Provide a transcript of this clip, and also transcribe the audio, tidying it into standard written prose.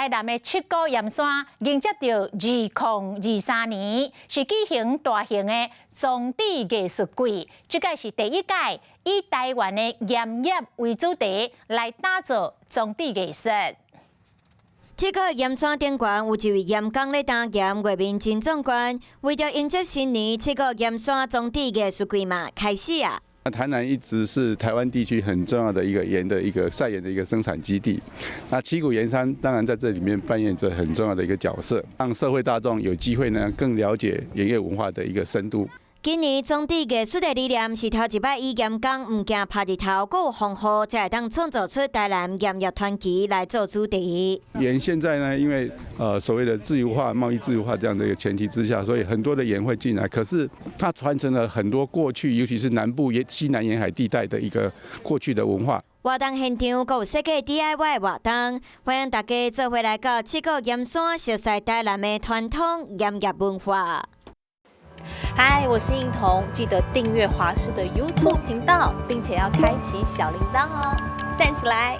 台南的七股鹽山迎接著2023年，是舉行大型的裝置藝術季，這屆是第一屆以台灣的鹽業為主題來打造裝置藝術。七股鹽山頂懸有一位鹽工咧擔鹽，畫面真壯觀。為著迎接新年，七股鹽山裝置藝術季嘛開始啊！台南一直是台灣地區很重要的一個鹽的一個曬鹽的一個生產基地。那七股鹽山當然在這裡面扮演着很重要的一個角色，讓社會大眾有機會呢更了解鹽業文化的一個深度。今年裝置藝術的理念是頭一擺以鹽工毋驚曬日頭，閣有風雨，才會當創造出台南鹽業傳奇來做主題。鹽現在呢，因為所謂的自由化、貿易自由化這樣的一個前提之下，所以很多的鹽會進來。可是它傳承了很多過去，尤其是南部沿西南沿海地帶的一個過去的文化。活動現場閣有設計 DIY 活動，歡迎大家做伙來到七股鹽山，熟悉台南的傳統鹽業文化。嗨，我是應彤，記得訂閱華視的 YouTube 頻道，並且要開啟小鈴鐺哦，讚起來！